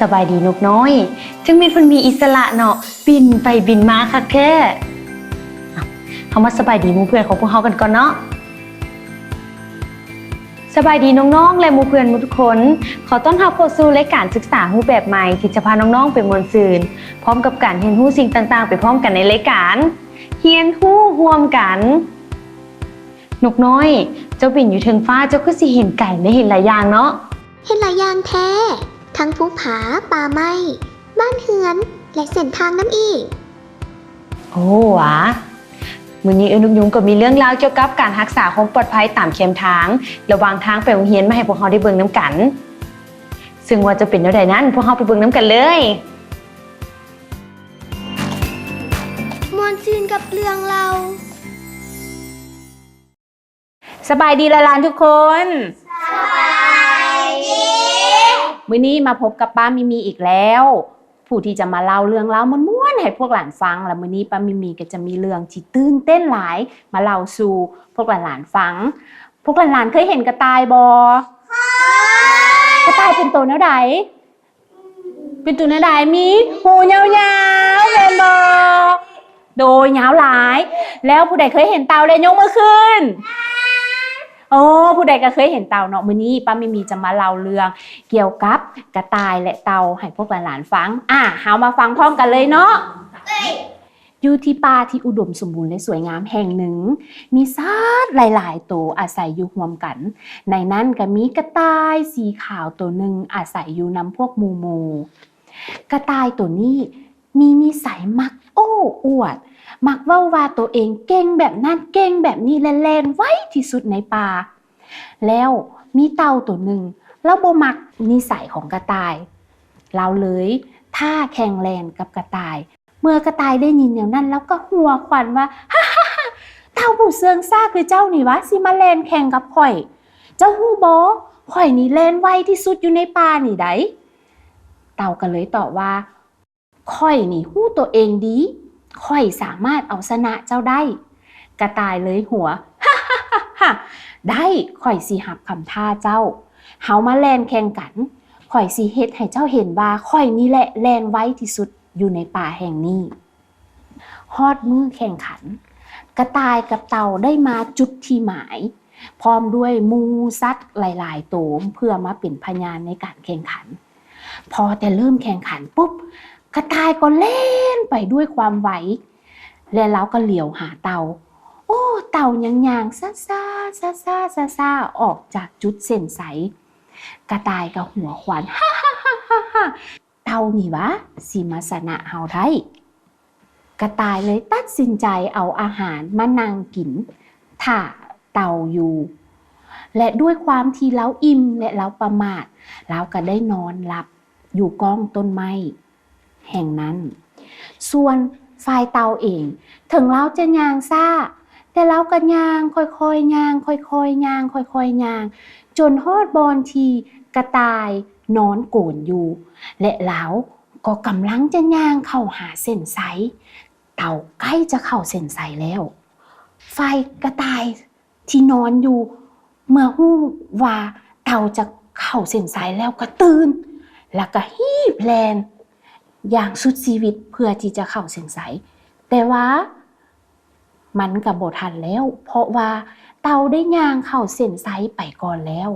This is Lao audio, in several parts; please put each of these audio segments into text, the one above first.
ສະບາຍດີນົກນ້ອຍ, ຈັ່ງແມ່ນເພິ່ນມີອິດສະຫຼະເນາະ, ບິນໄປບິນມາຄັກແທ້. ເຮົາມາສະບາຍດີໝູ່ເພື່ອນຂອງພວກເຮົາກັນກ່ອນເນາະ. ສະບາຍດີນ້ອງໆ ແລະ ໝູ່ເພື່ອນໝົດທຸກຄົນ. ຂໍຕ້ອນຮັບເຂົ້າສູ່ລາຍການສຶກສາຮູບແບບໃໝ່ ທີ່ຈະພານ້ອງໆໄປມ່ວນຊື່ນ ພ້ອມກັບການຮຽນຮູ້ສິ່ງຕ່າງໆໄປພ້ອມກັນໃນລາຍການ ຮຽນຮູ້ຮ່ວມກັນ. ນົກນ້ອຍ, ເຈົ້າບິນຢູ່ເທິງຟ້າ ເຈົ້າຄືຊິເຫັນໄກ ແລະ ເຫັນຫຼາຍຢ່າງເນາະ. ເຫັນຫຼາຍຢ່າງແທ້, ທັງພູຜາ, ປ່າໄມ້, ບ້ານເຮືອນ ແລະ ເສັ້ນທາງນຳອີກ. ໂອ້ ຫວາ. ມື້ນີ້ເອື້ອຍນົກຍຸງກໍມີເລື່ອງລາວກ່ຽວກັບການຮັກສາຄວາມປອດໄພຕາມແຄມທາງ ລະຫວ່າງທາງໄປໂຮງຮຽນມາໃຫ້ພວກເຮົາໄດ້ເບິ່ງນຳກັນ. ເຊິ່ງວ່າຈະເປັນແນວໃດນັ້ນ, ພວກເຮົາໄປເບິ່ງນຳກັນເລີຍ. ມ່ວນຊື່ນກັບເລື່ອງເລົ່າ. ສະບາຍດີຫຼານໆທຸກຄົນ. ສະບາຍດີ. ມື້ນີ້ມາພົບກັບປ້າມີມີອີກແລ້ວ ຜູ້ທີ່ຈະມາເລົ່າເລື່ອງລາວມ່ວນໆໃຫ້ພວກຫຼານຟັງ. ແລະ ມື້ນີ້ປ້າມີມີກໍຈະມີເລື່ອງທີ່ຕື່ນເຕັ້ນຫຼາຍມາເລົ່າສູ່ພວກຫຼານໆຟັງ. ພວກຫຼານໆເຄີຍເຫັນກະຕ່າຍບໍ່? ເຄີຍ. ກະຕ່າຍເປັນໂຕແນວໃດ? ເປັນໂຕແນວໃດ? ມີຫູຍາວໆ ແມ່ນບໍ່? ໂດຍ ຍາວຫຼາຍ. ແລ້ວຜູ້ໃດເຄີຍເຫັນເຕົ່າແລ້ວຍົກມືຂຶ້ນ? ໂອ້ ຜູ້ໃດກໍເຄີຍເຫັນເຕົ່າເນາະ. ມື້ນີ້ປ້າມີມີຈະມາເລົ່າເລື່ອງກ່ຽວກັບກະຕ່າຍ ແລະ ເຕົ່າໃຫ້ພວກຫຼານໆຟັງ. ອ່າ ເຮົາມາຟັງພ້ອມກັນເລີຍເນາະ. ຢູ່ທີ່ປ່າທີ່ອຸດົມສົມບູນ ແລະ ສວຍງາມແຫ່ງໜຶ່ງ, ມີສັດຫຼາຍໆໂຕອາໄສຢູ່ຮ່ວມກັນ. ໃນນັ້ນກໍມີກະຕ່າຍສີຂາວໂຕໜຶ່ງອາໄສຢູ່ນຳພວກໝູ່ໆ. ກະຕ່າຍໂຕນີ້ມີນິໄສມັກໂອ້ອວດ, ມັກເວົ້າວ່າໂຕເອງເກັ່ງແບບນັ້ນເກັ່ງແບບນີ້ ແລະ ແລ່ນໄວທີ່ສຸດໃນປ່າ. ແລ້ວມີເຕົ່າໂຕໜຶ່ງ, ລາວບໍ່ມັກນິໄສຂອງກະຕ່າຍ, ລາວເລີຍທ້າແຂ່ງແລ່ນກັບກະຕ່າຍ. ເມື່ອກະຕ່າຍໄດ້ຍິນແນວນັ້ນ ລາວກໍຫົວຂວັນວ່າ, ຮາໆໆ ເຕົ່າຜູ້ເຊື່ອງຊ້າຄືເຈົ້ານີ້ຫວາ ຊິມາແລ່ນແຂ່ງກັບຂ້ອຍ. ເຈົ້າຮູ້ບໍ່? ຂ້ອຍນີ້ແລ່ນໄວທີ່ສຸດຢູ່ໃນປ່ານີ້ໃດ໋. ເຕົ່າກໍເລີຍຕອບວ່າ, ຂ້ອຍນີ້ຮູ້ໂຕເອງດີ, ຂ້ອຍສາມາດເອົາຊະນະເຈົ້າໄດ້. ກະຕ່າຍເລີຍຫົວ, ຮາໆໆ ໄດ້, ຂ້ອຍຊິຮັບຄຳທ້າເຈົ້າ. ເຮົາມາແລ່ນແຂ່ງກັນ. ຂ້ອຍຊິເຮັດໃຫ້ເຈົ້າເຫັນວ່າຂ້ອຍນີ້ແຫຼະແລ່ນໄວທີ່ສຸດຢູ່ໃນປ່າແຫ່ງນີ້. ຮອດມື້ແຂ່ງຂັນ, ກະຕ່າຍກັບເຕົ່າໄດ້ມາຈຸດທີ່ໝາຍ ພ້ອມດ້ວຍໝູ່ສັດຫຼາຍໆໂຕ ເພື່ອມາເປັນພະຍານໃນການແຂ່ງຂັນ. ພໍແຕ່ເລີ່ມແຂ່ງຂັນປຸບ, ກະຕ່າຍກໍແລ່ນໄປດ້ວຍຄວາມໄວ ແລະ ລາວກໍຫຼຽວຫາເຕົ່າ. ໂອ້ ເຕົ່າຍັງຍ່າງຊ້າໆ ຊ້າໆ ຊ້າໆ ອອກຈາກຈຸດເສັ້ນໄຊ. ກະຕ່າຍກໍຫົວຂວັນ, ຮາໆໆ ເຕົ່ານີ້ຫວາ ຊິມາຊະນະເຮົາໄດ້. ກະຕ່າຍເລີຍຕັດສິນໃຈເອົາອາຫານມານັ່ງກິນຖ້າເຕົ່າຢູ່ ແລະ ດ້ວຍຄວາມທີ່ລາວອີ່ມ ແລະ ລາວປະໝາດ, ລາວກໍໄດ້ນອນຫຼັບຢູ່ກ້ອງຕົ້ນໄມ້ແຫ່ງນັ້ນ. ສ່ວນຝ່າຍເຕົ່າເອງ, ເຖິງລາວຈະຍ່າງຊ້າ, ແຕ່ລາວກໍຍ່າງຄ່ອຍໆຍ່າງ, ຄ່ອຍໆຍ່າງ, ຄ່ອຍໆຍ່າງ, ຈົນຮອດບ່ອນທີ່ກະຕ່າຍນອນໂກນຢູ່ ແລະ ລາວກໍກຳລັງຈະຍ່າງເຂົ້າຫາເສັ້ນໄຊ. ເຕົ່າໃກ້ຈະເຂົ້າເສັ້ນໄຊແລ້ວ. ຝ່າຍກະຕ່າຍທີ່ນອນຢູ່ ເມື່ອຮູ້ວ່າເຕົ່າຈະເຂົ້າເສັ້ນໄຊແລ້ວກໍຕື່ນ ແລ້ວກໍຮີບແລ່ນຢ່າງສຸດຊີວິດເພື່ອທີ່ຈະເຂົ້າເສັ້ນໄຊ. ແຕ່ວ່າ ມັນກະບໍ່ທັນແລ້ວ ເພາະວ່າເຕົ່າໄດ້ຍ່າງເຂົ້າເສັ້ນໄຊໄປກ່ອນແລ້ວ.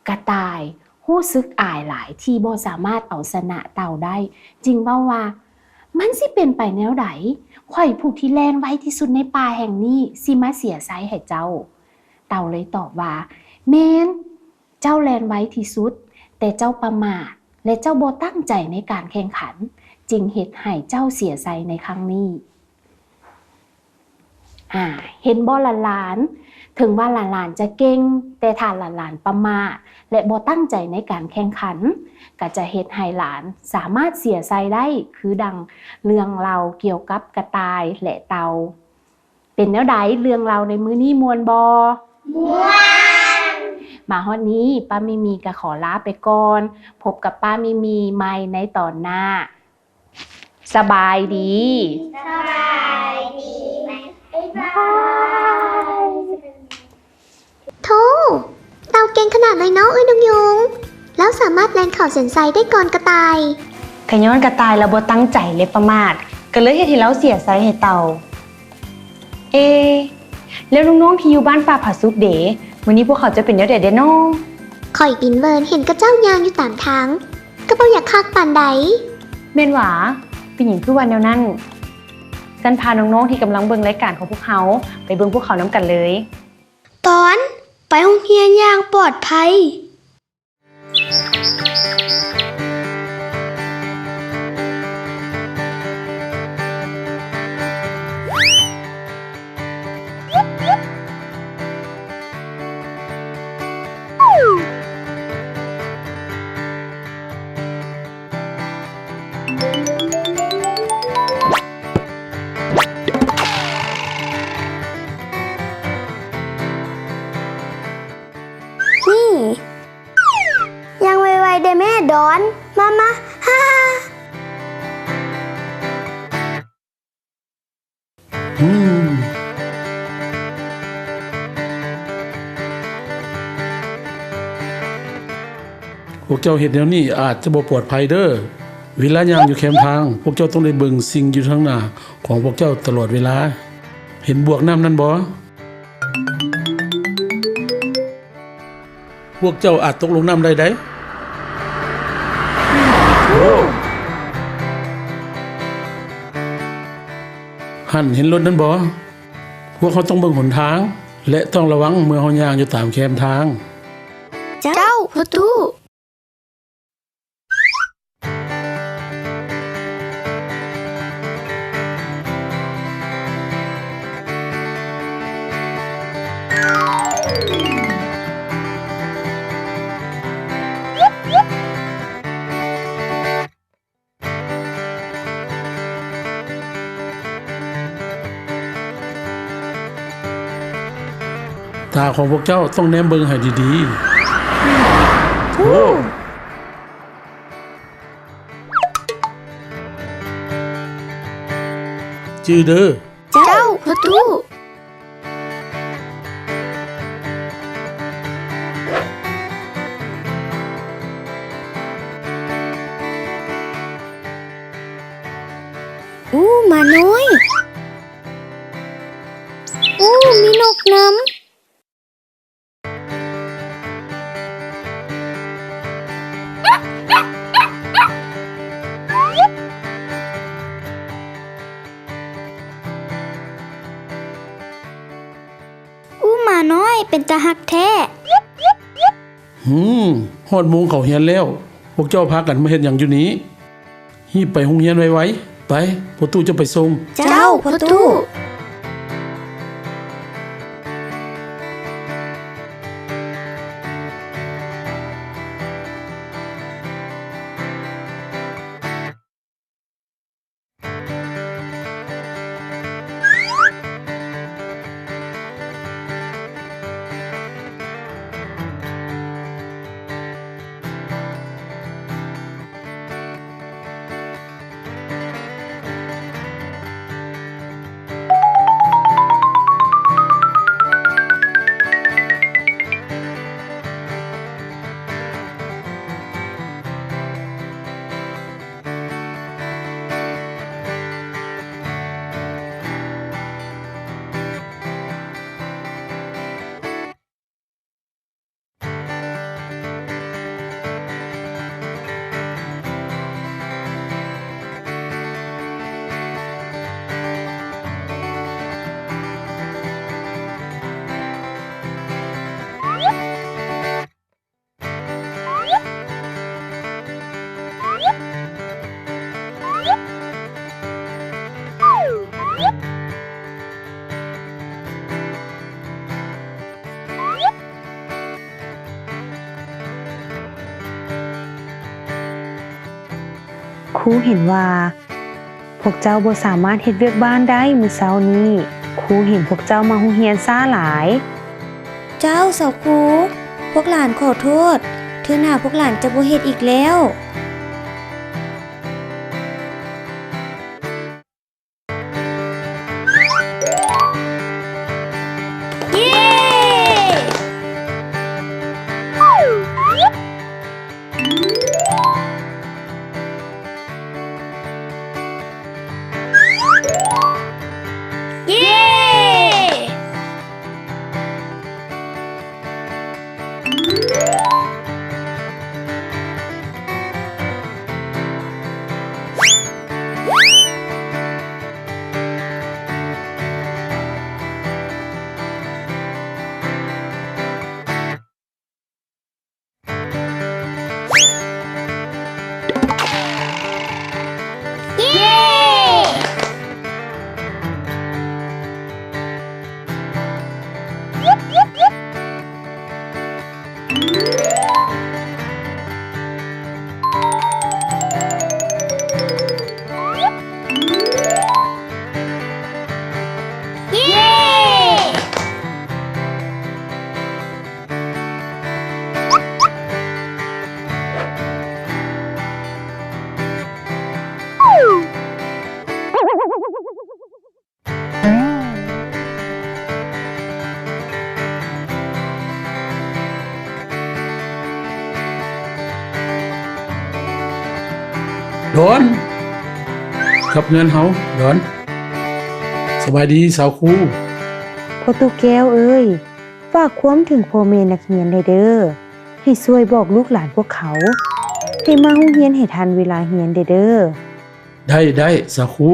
ກະຕ່າຍຮູ້ສຶກອາຍຫຼາຍທີ່ບໍ່ສາມາດເອົາຊະນະເຕົ່າໄດ້, ຈຶ່ງເວົ້າວ່າ, ມັນຊິເປັນໄປແນວໃດ? ຂ້ອຍຜູ້ທີ່ແລ່ນໄວທີ່ສຸດໃນປ່າແຫ່ງນີ້ ຊິມາເສຍໄຊໃຫ້ເຈົ້າ. ເຕົ່າເລີຍຕອບວ່າ, ແມ່ນ, ເຈົ້າແລ່ນໄວທີ່ສຸດ, ແຕ່ເຈົ້າປະໝາດ ແລະ ເຈົ້າບໍ່ຕັ້ງໃຈໃນການແຂ່ງຂັນ, ຈຶ່ງເຮັດໃຫ້ເຈົ້າເສຍໄຊໃນຄັ້ງນີ້. ອາ, ເຫັນບໍ່ຫຼານໆ? ເຖິງວ່າຫຼານໆຈະເກັ່ງ, ແຕ່ຖ້າຫຼານໆປະໝາດ ແລະ ບໍ່ຕັ້ງໃຈໃນການແຂ່ງຂັນ, ກໍຈະເຮັດໃຫ້ຫຼານສາມາດເສຍໄຊໄດ້, ຄືດັ່ງເລື່ອງເລົ່າກ່ຽວກັບກະຕ່າຍ ແລະ ເຕົ່າ. ເປັນແນວໃດເລື່ອງເລົ່າໃນມື້ນີ້ ມ່ວນບໍ່? ມ່ວນ. ມາຮອດນີ້ ປ້າມີມີກໍຂໍລາໄປກ່ອນ. ພົບກັບປ້າມີມີໃໝ່ໃນຕອນໜ້າ. ສະບາຍດີ. ສະບາຍດີ. ບາຍບາຍ. ໂທ້! ເຕົ່າເກັ່ງຂະໜາດເລີຍເນາະ ເອື້ອຍນົກຍຸງ. ລາວ ສາມາດແລ່ນເຂົ້າເສັ້ນໄຊໄດ້ກ່ອນກະຕ່າຍ. ກະຍ້ອນກະຕ່າຍລາວບໍ່ຕັ້ງໃຈ ແລະ ປະໝາດ ກະເລີຍເຮັດໃຫ້ລາວເສຍໄຊໃຫ້ເຕົ່າ. ເອ ແລ້ວນ້ອງໆທີ່ຢູ່ບ້ານປ່າຜາສຸກເດ? ມື້ນີ້ພວກເຂົາຈະເປັນແນວໃດແດ່ນໍ? ຂ້ອຍ ອິນເວີນ ເຫັນຂະເຈົ້າຍ່າງຢູ່ຕາມທາງ ກະບໍ່ຢາກຄັກປານໃດ. ແມ່ນຫວາ? ເປັນຫຍັງຄືວ່າແນວນັ້ນ? ຊັ້ນພານ້ອງໆທີ່ກຳລັງເບິ່ງລາຍການຂອງພວກເຮົາ ໄປເບິ່ງພວກເຂົານຳກັນເລີຍ. ຕອນ ໄປໂຮງຮຽນຢ່າງປອດໄພ. ນີ້ ຍ່າງໄວໆເດ້ແມ່ດອນ ມາໆ ຮາໆ. ອືມ ພວກເຈົ້າເຮັດແນວນີ້ອາດຈະບໍ່ປອດໄພເດີ້. ເວລາຍ່າງຢູ່ແຄມທາງ, ພວກເຈົ້າຕ້ອງໄດ້ເບິ່ງສິ່ງຢູ່ທາງໜ້າຂອງພວກເຈົ້າຕະຫຼອດເວລາ. ເຫັນບວກນ້ຳນັ້ນບໍ່? ພວກເຈົ້າອາດຕົກລົງນ້ຳໄດ້ໃດ໋. ຫັ້ນ ເຫັນລົດນັ້ນບໍ່? ພວກເຮົາຕ້ອງເບິ່ງຫົນທາງ ແລະ ຕ້ອງລະວັງເມື່ອເຮົາຍ່າງຢູ່ຕາມແຄມທາງ. ເຈົ້າ ພໍ່ຕູ້. ຕາຂອງພວກເຈົ້າຕ້ອງແນມເບິ່ງໃຫ້ດີໆ. ໂອ້ ຈື່ເດີ້. ເຈົ້າ ພໍ່ຕູ້. ອູ້ ໝານ້ອຍ. ອູ້ ມີນົກນຳ. ອູ້ ໝານ້ອຍ ເປັນຕາຮັກແທ້. ຫືມ ຮອດໂມງເຂົ້າຮຽນແລ້ວ, ພວກເຈົ້າພາກັນມາເຮັດຫຍັງຢູ່ນີ້? ຮີບໄປໂຮງຮຽນໄວໆ. ໄປ, ພໍ່ຕູ້ຈະໄປສົ່ງ. ເຈົ້າ ພໍ່ຕູ້. ຄູເຫັນວ່າ ພວກເຈົ້າບໍ່ສາມາດເຮັດວຽກບ້ານໄດ້ມື້ເຊົ້ານີ້. ຄູເຫັນພວກເຈົ້າມາໂຮງຮຽນຊ້າຫຼາຍ. ເຈົ້າ ສາວຄູ, ພວກຫຼານຂໍໂທດ. ເທື່ອໜ້າພວກຫຼານຈະບໍ່ເຮັດອີກແລ້ວ. ເຢ້! ດອນ ກັບເຮືອນເຮົາ ດອນ. ສະບາຍດີສາວຄູ. ພໍ່ຕູ້ແກ້ວເອີຍ, ຝາກຄວາມເຖິງພໍ່ແມ່ນັກຮຽນແດ່ເດີ, ໃຫ້ຊ່ວຍບອກລູກຫຼານພວກເຂົາ ໃຫ້ມາໂຮງຮຽນໃຫ້ທັນເວລາຮຽນແດ່ເດີ. ໄດ້ ໄດ້ສາວຄູ.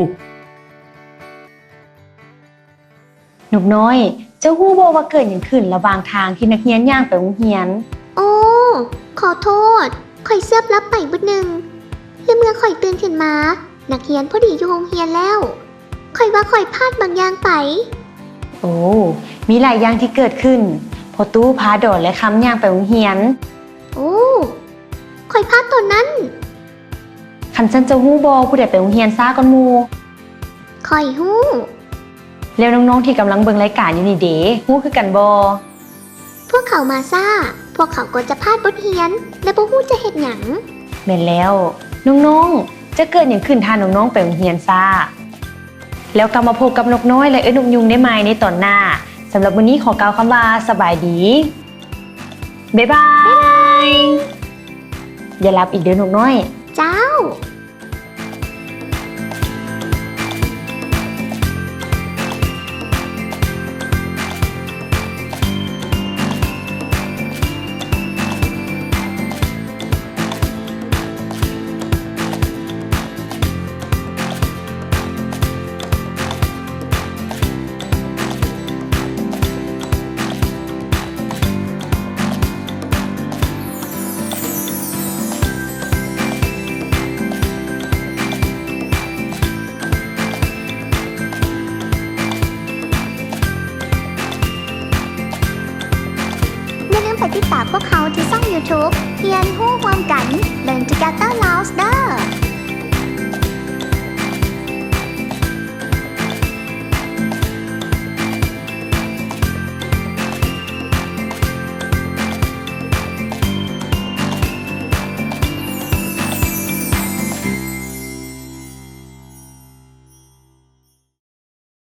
ນົກນ້ອຍ, ເຈົ້າຮູ້ບໍ່ວ່າເກີດຫຍັງຂຶ້ນລະຫວ່າງທາງທີ່ນັກຮຽນຍ່າງໄປໂຮງຮຽນ? ໂອ້, ຂໍໂທດ, ຂ້ອຍເຊື່ອບຫຼັບໄປບຶດໜຶ່ງ ແລະເມື່ອຂ້ອຍຕື່ນຂຶ້ນມາ, ນັກຮຽນພໍດີຢູ່ໂຮງຮຽນແລ້ວ. ຂ້ອຍວ່າຂ້ອຍພາດບາງຢ່າງໄປ. ໂອ້, ມີຫຼາຍຢ່າງທີ່ເກີດຂຶ້ນ. ພໍ່ຕູ້ພາດອນ ແລະ ຄຳຍ່າງໄປໂຮງຮຽນ. ໂອ້, ຂ້ອຍພາດຕອນນັ້ນ. ຄັນຊັ້ນເຈົ້າຮູ້ບໍ່ ຜູ້ໃດໄປໂຮງຮຽນຊ້າກ່ອນໝູ່? ຂ້ອຍຮູ້. ແລ້ວນ້ອງໆທີ່ກຳລັງເບິ່ງລາຍການຢູ່ນີ້ເດ ຮູ້ຄືກັນບໍ່? ພວກເຂົາມາຊ້າ, ພວກເຂົາກໍຈະພາດບົດຮຽນ ແລະ ບໍ່ຮູ້ຈະເຮັດຫຍັງ. ແມ່ນແລ້ວ. ນ້ອງໆ, ຈະເກີດຫຍັງຂຶ້ນຖ້ານ້ອງໆໄປໂຮງຮຽນຊ້າ? ແລ້ວກັບມາພົບກັບນົກນ້ອຍ ແລະ ເອື້ອຍນົກຍຸງໄດ້ໃໝ່ໃນຕອນໜ້າ. ສຳລັບມື້ນີ້ຂໍກ່າວຄຳວ່າສະບາຍດີ. ບາຍບາຍ. ບາຍບາຍ. ຢ່າຫຼັບອີກເດີນົກນ້ອຍ. ເຈົ້າ. ຢ່າລືມໄປຕິດຕາມພວກເຮົາທີ່ຊ່ອງຢູທູບ ຮຽນຮູ້ຮ່ວມກັນ Learn Together Laos ເດີ້.